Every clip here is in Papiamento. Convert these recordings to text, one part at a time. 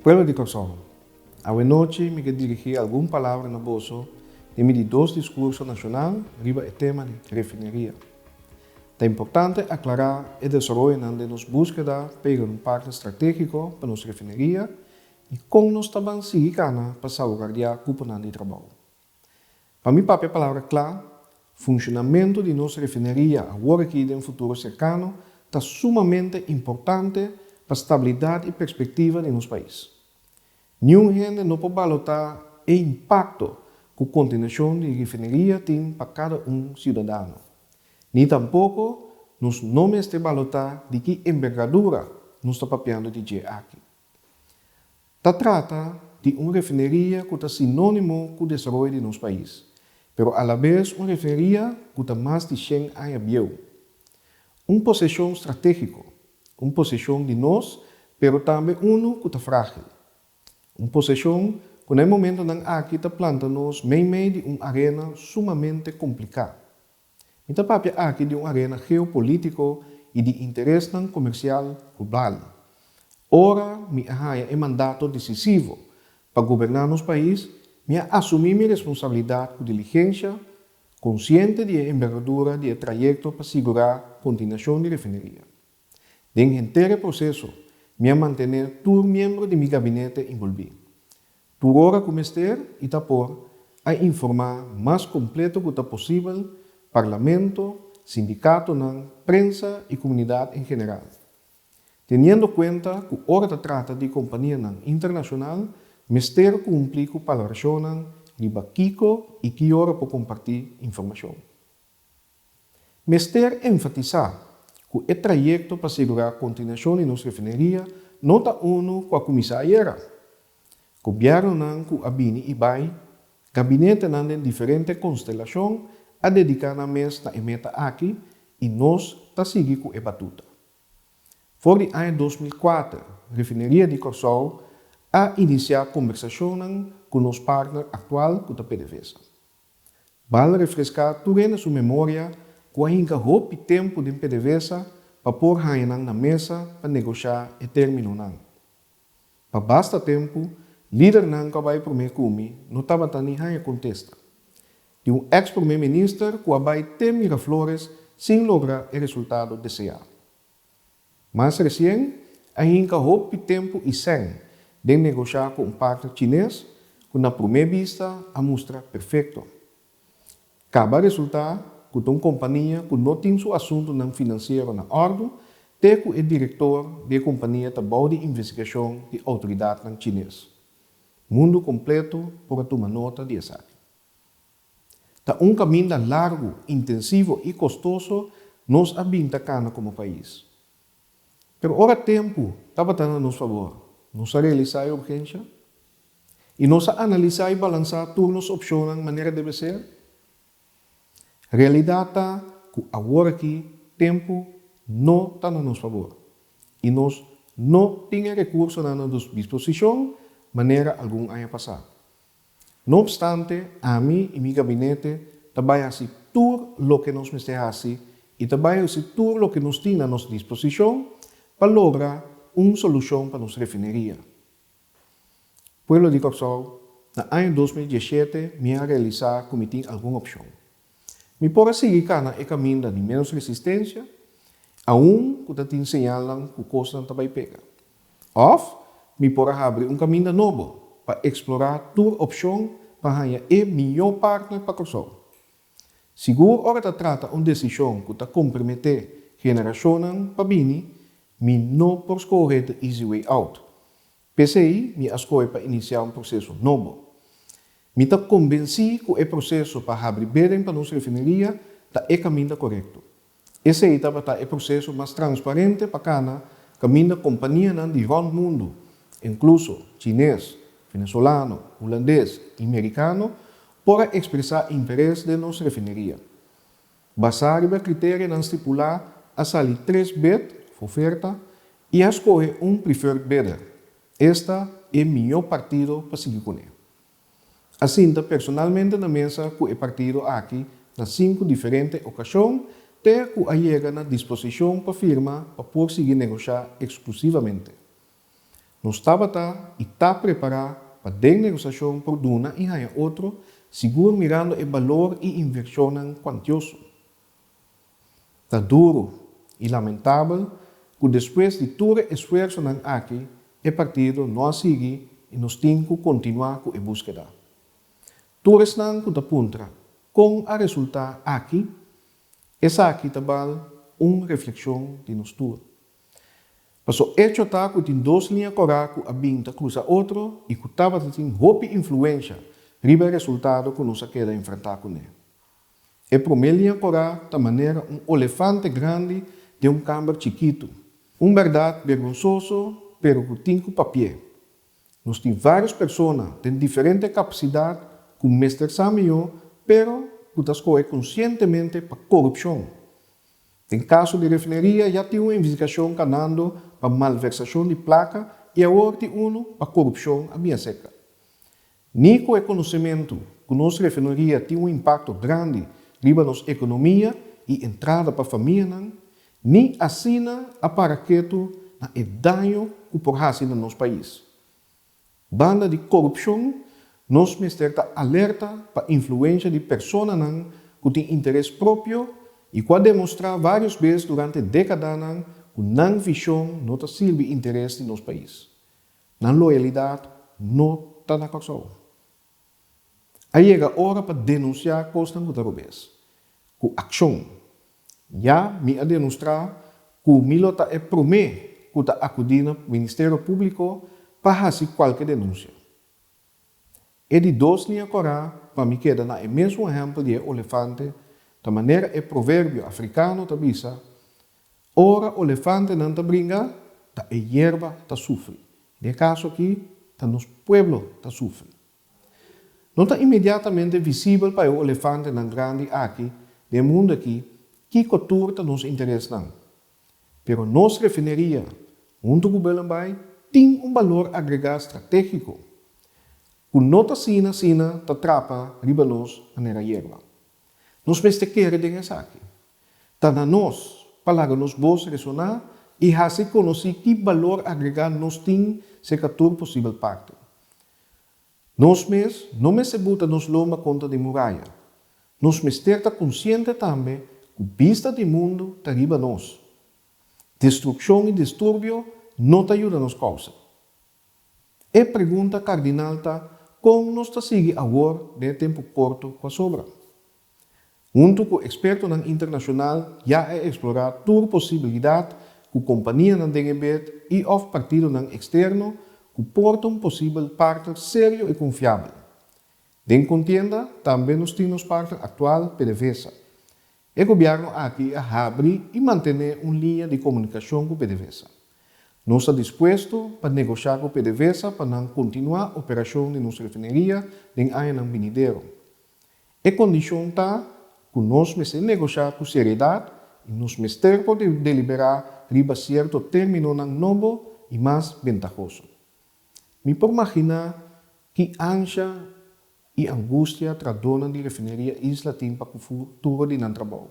Pueblo di Kòrsou, awe nochi mi ke dirigí algun palabra na boso den mi di dos diskurso nashonal riba e tema di refineria. Ta importante aklará e desaroyonan den nos búskeda pa yega na un partner stratégiko pa nos refineria i kon nos ta ban sigui kana pa salbaguardiá kuponan di trabou. Pa mi papia palabra kla, funshonamentu di nos refineria awor aki den futuro serkano ta sumamente importante pa stabilidat i perspektiva di nos pais. Niun hende no por balotá e impakto ku kontinuashon di refineria tin pa kada un siudadano. Ni tampoko nos no mester balotá di ki embergadura nos ta papiando di dje aki. Ta trata di un refineria ku ta sinónimo ku desaroyo di nos pais, pero alabes un refineria ku ta mas di shen aña bieu. Un poseshon stratégiko, un poseshon di nos, pero tambe unu ku ta frágil. Un poseshon ku na e momentonan aki ta planta nos meimei di un arena sumamente kompliká. Mi ta papia aki di un arena geopolítiko i di interesnan komersial global. Ora mi a haña e mandato desisivo pa goberná nos pais, mi a asumí mi responsabilidat ku diligensha, konsiente di e embergadura di e trayekto pa sigurá kontinuashon di refineria. Den henter e proseso, mi a mantené tur miembro di mi gabinete inbolbí. Tur ora ku mester i ta por, a informá mas kompleto ku ta posibel Parlamento, sindikatonan, prensa i komunidat en general. Teniendo kuenta ku ora ta trata di kompanianan internashonal, mester kumpli ku palabrashonnan riba kiko i ki ora por kompartí informashon. Mester enfatisá ku e trayekto pa sigurá kontinuashon di nos refineria no ta unu ku a kuminsá ayera. Gobièrnunan ku a bini i bai, gabinetenan den diferente konstelashon a dediká nan mes na e meta aki i nos ta sigui ku e batuta. For di aña 2004 Refineria di Kòrsou a inisiá kombersashonnan ku nos partner aktual ku ta PDVSA. Bal refreská tur hende su memoria ku a hinka hopi tempu den PDVSA pa por haña nan na mesa pa negoshá e términonan. Pa basta tempu, lidernan ku a bai promé ku mi no tabata ni haña kontesta. Di un eks promé minister ku a bai te Miraflores sin logra e resultado deseá. Mas resien, a hinka hopi tempu i sèn den negoshá ku un partner chines ku na promé bista a mustra perfekto. Kaba resultá ku ta un kompania ku no tin su asuntunan finansiero na òrdu te ku e direktor di e kompania ta bou di investigashon di outoridatnan chines. Mundu kompleto por a tuma nota di esaki. Ta un kaminda largu, intensivo i kostoso nos a bin ta kana komo pais. Pero ora tempu tabata na nos fabor, nos a realisá e urgensha? I nos a analisá i balansá tur nos opshonnan manera debe ser? Realidat ta ku aworakí tempu no ta na nos fabor i nos no tin e rekursonan na nos disposishon manera algun aña pasá. No obstante, ami i mi gabinete ta bai hasi tur loke nos mester hasi i ta bai hasi tur loke nos tin na nos disposishon pa logra un solushon pa nos refineria. Pueblo di Kòrsou, na aña 2017 mi a realisá ku mi tin algun opshon. Mi por a sigui kana e kaminda di ménos resistensia, aun ku ta tin señalnan ku kosnan ta bai pega. Òf mi por a habri un kaminda nobo pa eksplorá tur opshon pa haña e mihó partner pa Kòrsou. Sigur ora ta trata un desishon ku ta komprometé generashonnan pa bini, mi no por skohe the easy way out. P'esei mi a skohe pa inisiá un proseso nobo. Mi ta kombensí ku e proseso pa habri beden pa nos refineria ta e kaminda korekto. Esei tabata e proseso mas transparente pa kana kaminda kompanianan di rònt mundu, inkluso chines, venezolano, hulandes i merikano, por a ekspresá interes den nos refineria. Basá riba kriterianan stipulá a sali tres bid, oferta, i a skohe un preferred bidder, esta e mihó partido pa sigui kuné. A sinta personalmente na mesa ku e partido aki na sinku diferente okashon te ku a yega na disposishon pa firma pa por sigui negoshá eksklusivamente. Nos tabata i ta prepará pa den negosiashon por duna i haña otro, sigur mirando e balor i invershonnan kuantioso. Ta duru i lamentabel ku despues di tur e esfuersonan aki e partido no a sigui i nos tin ku kontinuá ku e búskeda. Tur esnan ku ta puntra kon a resultá aki, esaki ta bal un reflekshon di nos tur. Paso echo ta ku tin dos liña kòrá ku a bin ta krusa otro i ku tabata tin hopi influensha riba e resultado ku nos a keda enfrentá kuné. E promé liña kòrá ta manera un olefante grandi den un kamber chikitu. Un bèrdat bergonsoso pero ku tin ku papi'é. Nos tin vários persona den diferente kapasidat ku mester sa mihó pero ku ta skohe konsientemente pa korupshon. Den kaso di refineria ya tin un investigashon kanando pa malversashon di plaka i awor tin unu pa korupshon a bia seka. Ni ku e konosementu ku nos refineria tin un impakto grandi riba nos ekonomia i entrada pa famianan, ni asina a para ketu na e daño ku por hasi na nos pais. Banda di korupshon, nos mester ta alerta pa influensha di personanan ku tin interes propio i ku a demostrá vários bes durante dékadanan ku nan vishon no ta sirbi interes di nos pais. Nan loyalidat no ta na Kòrsou. A yega ora pa denunsiá kosnan ku ta robes, ku akshon. Ya mi a demostrá ku mi lo ta e promé ku ta akudí na Ministerio Públiko pa hasi kualke denunsia. E di dos liña kòrá pa mi keda na e mesun ehèmpel di e olefante ta manera e proverbio afrikano ta bisa, Ora olefantenan ta bringa, ta e yerba ta sufri. Den e kaso akí, ta nos pueblo ta sufri. No ta inmediatamente visibel pa e olefantenan grandi aki den e mundu aki kiko tur ta nos interesnan. Pero nos refineria, huntu ku Bullenbaai, tin un balor agregá stratégiko ku no ta asina asina ta trapa riba nos manera yerba. Nos mester kere den esaki. Ta na nos pa laga nos bos resoná i hasi konosí ki balor agregá nos tin serka tur posibel parti. Nos mes no mester buta nos lomba kontra di muraya. Nos mester ta konsiente tambe ku bista di mundu ta riba nos. Destrukshon i disturbio no ta yuda nos kousa. E pregunta kardinal ta kon nos ta sigui awor den e tempu korto ku a sobra. Huntu ku ekspertonan internashonal ya a eksplorá tur posibilidat ku kompanianan den e bed i òf partidonan eksterno ku por ta un posibel partner serio i konfiabel. Den kontienda tambe nos tin nos partner aktual PDVSA. E gobièrnu aki a habri i mantené un liña di komunikashon ku PDVSA. Nos ta dispuesto pa negoshá ku PDVSA pa nan kontinuá operashon di nos refineria den añanan binidero. E kondishon ta ku nos mester negoshá ku seriedat i nos mester por deliberá riba sierto términonan nobo i mas bentahoso. Mi por maginá ki ansha i angustia trahadónan di Refineria Isla tin pa ku futuro di nan trabou.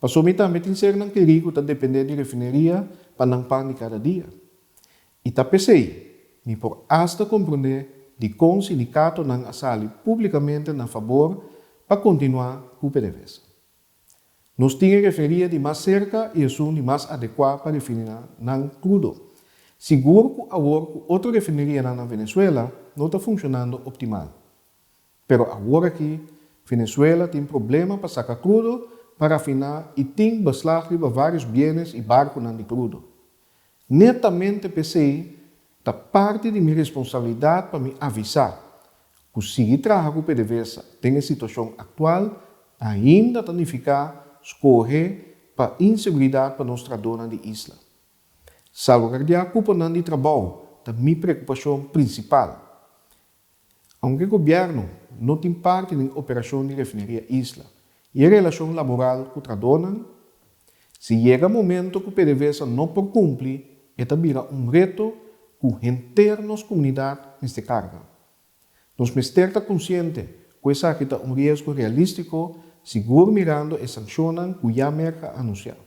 Pasobra mi tambe tin sernan kerí ku ta dependé di refineria pa nan pan di kada dia. I ta p'esei mi por asta komprondé dikon sindikatonan a sali públikamente na fabor pa kontinuá ku PDVSA. Nos tin e refineria di mas serka i esun di mas adekuá pa refiná nan krudo. Sigur ku awor ku otro refinerianan na Venezuela no ta funshonando optimal. Pero awor aki Venezuela tin problema pa saka krudo pa rafiná i tin beslag riba vários bienes i barkunan di krudo. Netamente p'esei ta parti di mi responsabilidat pa mi avisá ku sigui traha ku PDVSA den e situashon aktual ainda ta nifiká skohe pa inseguridat pa nos trahadónan di isla. Salvaguardiá kuponan di trabou ta mi preokupashon prinsipal. Aunke gobièrnu no tin parti den operashon di Refineria Isla i e relashon laboral ku trahadónan, si yega momento ku PDVSA no por kumpli e ta bira un reto ku henter nos komunidat mester karga. Nos mester ta konsiente ku esaki ta un riesgo realístiko sigur mirando e sankshonnan ku ya Merka a anunsiá.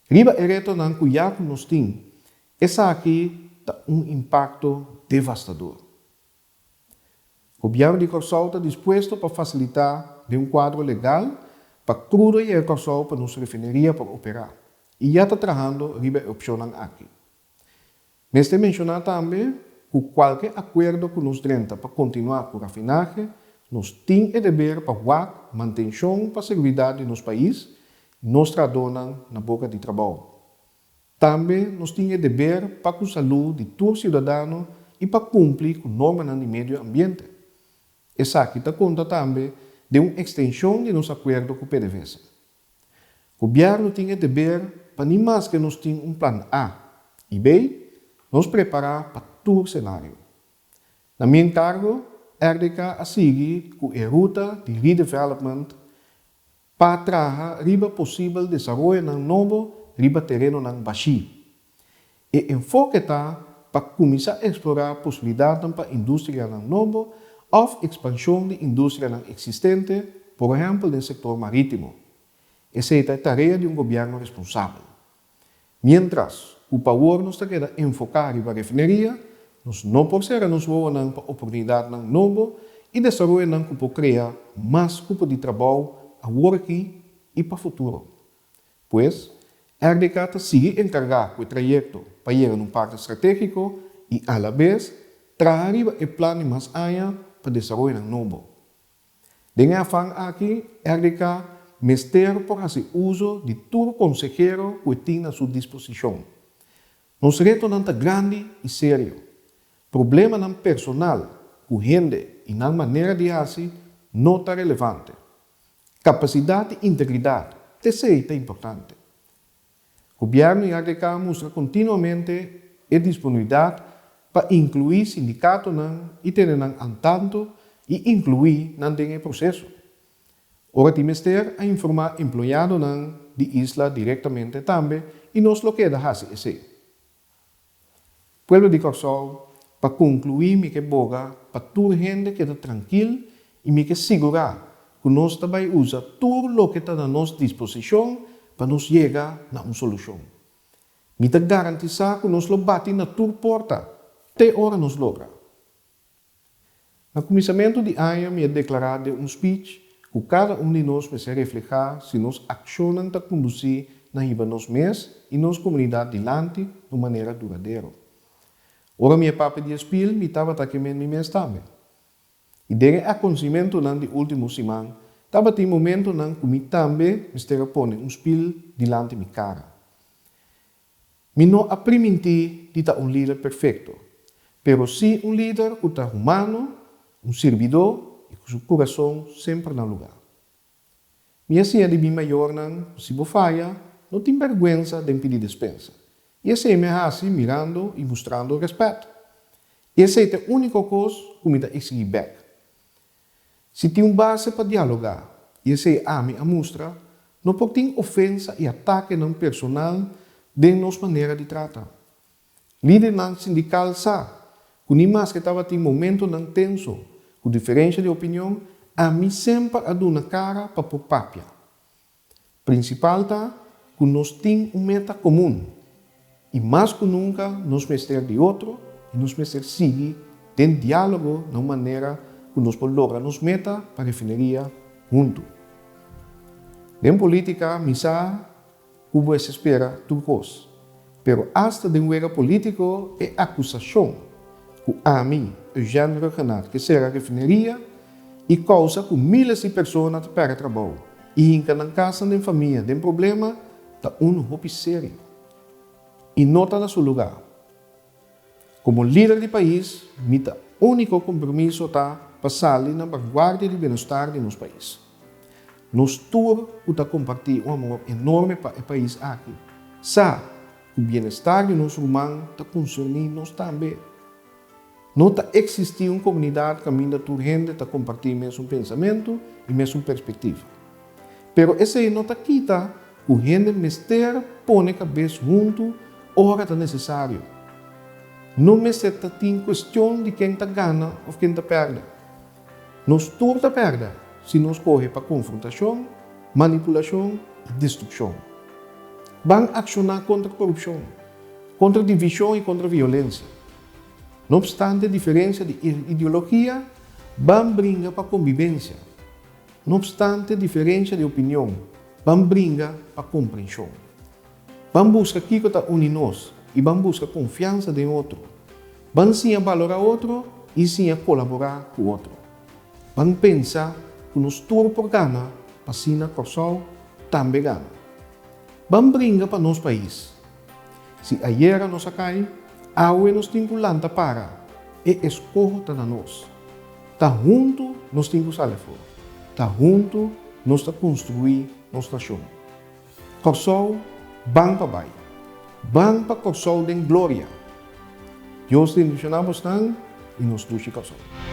Riba e retonan ku ya ku nos tin, esaki. ta un impakto devastador. Gobièrnu di Kòrsou ta dispuesto pa fasilitá den un kuadro legal pa krudo yega Kòrsou pa nos refineria por operá i ya ta trahando riba e opshonnan aki. Mester menshoná tambe ku kualke akuerdo ku nos drenta pa kontinuá ku rafinahe, nos tin e deber pa wak mantenshon pa seguridat di nos pais i nos trahadónan na boka di trabou. Tambe nos tin e deber pa ku salú di tur siudadano i pa kumpli ku normanan di medio ambiente. Esaki ta konta tambe den un ekstenshon di nos akuerdo ku PDVSA. Gobièrnu tin e deber pa ni maske nos tin un plan A i B, nos prepará pa tur senario. Na mi enkargo, RDK a sigui ku e ruta di redevelopment pa traha riba posibel desaroyonan nobo riba terenonan bashí. E enfoke ta pa kuminsá eksplorá posibilidatnan pa industrianan nobo òf ekspanshon di industrianan eksistente, por ehèmpel den sektor marítimo. Esei ta e tarea di un gobièrnu responsabel. Miéntras ku pa awor nos ta keda enfoká riba refineria, nos no por sera nos wowonan pa oportunidatnan nobo i desaroyonan ku por krea mas kupo di trabou awor aki i pa futuro. Pues, RDK ta sigui enkargá ku e trayekto pa yega na un partner stratégiko i alabes traha riba e plan di mas aña pa desaroyonan nobo. Den e afan aki, RDK mester por hasi uso di tur konsehero ku e tin na su disposishon. Nos retonan ta grandi i serio. Problemanan personal ku hende i nan manera di hasi no ta relevante. Kapasidat i integridat, t'esei ta importante. Gobièrnu i RDK a mustra kontinuamente e disponibilidat pa inkluí sindikatonan i tene nan al tanto i inkluí nan den e proseso. Ora tin mester a informá employadonan di Isla direktamente tambe i nos lo keda hasi esei. Pueblo di Kòrsou, pa konkluí mi ke boga pa tur hende keda trankil i mi ke sigurá ku nos ta bai usa tur loke ta na nos disposishon pa nos yega na un solushon. Mi ta garantisá ku nos lo bati na tur porta te ora nos logra. Na kuminsamentu di aña mi a deklará den un speech ku kada un di nos mester reflehá si nos akshonnan ta kondusí na hiba nos mes i nos komunidat dilanti na un manera duradero. Ora mi a papia di e spil mi tabata ke men mi mes tambe. I den e akonsimentunan di último siman tabatin momentunan ku mi tambe mester a pone un spil dilanti mi kara. Mi no a primintí di ta un lider perfekto, pero sí un lider ku ta humano, un sirbidó i ku su kurason semper na lugá. Mi a siña di mi mayornan ku si bo faya, no tin bèrgwensa den pidi despensa. I esei mi a hasi mirando i mustrando rèspèt. I esei ta e úniko kos ku mi ta eksigí bèk. Si tin un base pa dialogá, i esei ami a mustra, no por tin ofensa i atakenan personal den nos manera di trata. Lidernan sindikal sa ku ni maske tabatin momentonan tenso ku diferensha di opinion, ami semper a duna kara pa por papia. Prinsipal ta ku nos tin un meta komun i mas ku nunka nos mester di otro i nos mester sigui den diálogo na un manera ku nos por logra nos meta pa refineria huntu. Den polítika mi sa ku bo esta spera tur kos, pero asta den wega polítiko e akusashon ku ami, Eugène Rhuggenaath, ke sera refineria i kousa ku míles di persona ta pèrdè trabou, I hinka nan kasnan den famia den problema ta unu hopi serio i no ta na su lugá. Komo lider di pais mi ta úniko kompromiso ta pa sali na vanguardia di benestar di nos pais. Nos tur ku ta kompartí un amor enorme pa e pais aki sa ku bienestar di nos ruman ta konserní nos tambe. No ta eksistí un komunidat kaminda tur hende ta kompartí mesun pensamentu i mesun perspektiva. Pero esei no ta kita ku hende mester pone kabes huntu ora ta nesesario. No mester ta tin kuestion di ken ta gana òf ken ta pèrdè. Nos tur ta pèrdè si nos kohe pa konfrontashon, manipulashon i destrukshon. Ban akshoná kontra korupshon, kontra divishon i kontra violensia. No opstante diferensia di ideologia, ban bringa pa kombibensia. No opstante diferensia di opinion, ban bringa pa komprenshon. Ban buska kiko ta uni nos i ban buska konfiansa den otro. Ban siña balorá otro i siña kolaborá ku otro. Ban pensa ku nos tur por gana pa asina Kòrsou tambe gana. Ban bringa pa nos pais. Si ayera nos a kai, awe nos tin ku lanta para. E eskoho ta na nos. Ta huntu nos tin ku sali afó. Ta huntu nos ta konstruí nos nashon. Kòrsou, ban pa bai. Ban pa Kòrsou den gloria. Dios bendishoná bosnan i nos dushi Kòrsou.